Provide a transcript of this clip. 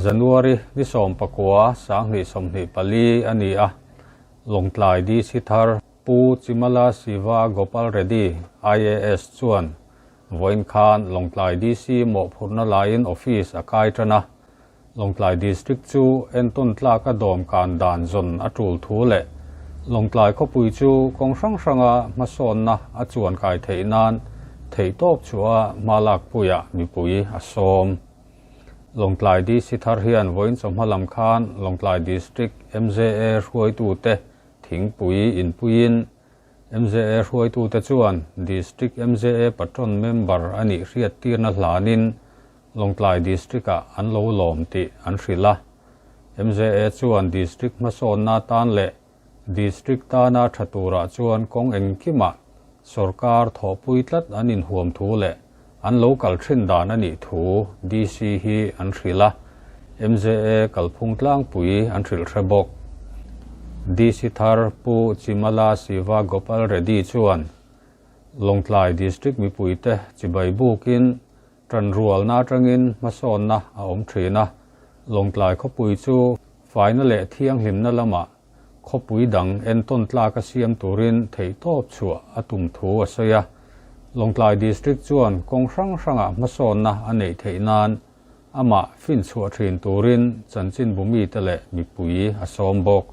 January ni 19 2024 a ni a, Lawngtlai DC thar Pu Chimala Siva Gopal Reddy, IAS chuan vawiin khan Lawngtlai DC mawhphurhna laiin office a kai tan a. Lawngtlai District chu entawn tlaka dawm kan dan zawn a tul thu leh Lawngtlai khawpui chu kawng hrang hranga hmasawnna a chuan kai theih nan theihtawp chhuah hma lakpuiah mipui a sawm. Lawngtlai DC thar hian vawiin chawhma lam khan Lawngtlai District MJA hruaitute thingpui inpuiin MJA hruaitute chuan District MJA Patron member a nih hriattirna hlanin Lawngtlai District-ah an lo lawm tih an hrilh a. MJA chuan District hmasawnna tan leh District tana tha turah chuan kawng engkimah sawrkar thawhpui tlat an inhuam thu leh an lo kal thin dan a nih thu DC hi an hrilh a, MJA kalphung tlangpui an hrilh hre bawk. DC thar Pu Chimala Siva Gopal Reddy chuan Lawngtlai District mipuite chibai bukin Ṭanrualna aṭangin hmasawnna a awm ṭhin a, Lawngtlai khawpui chu faina leh thianghlimna lamah khawpui dang entawn tlaka siam turin theihtawp chhuah a tum thu a sawi a. Lawngtlai District chuan kawng hrang hrangah hmasawnna a neih theih nan amah finchhuah ṭhin turin chanchinbu mite leh mipui a sawm bawk.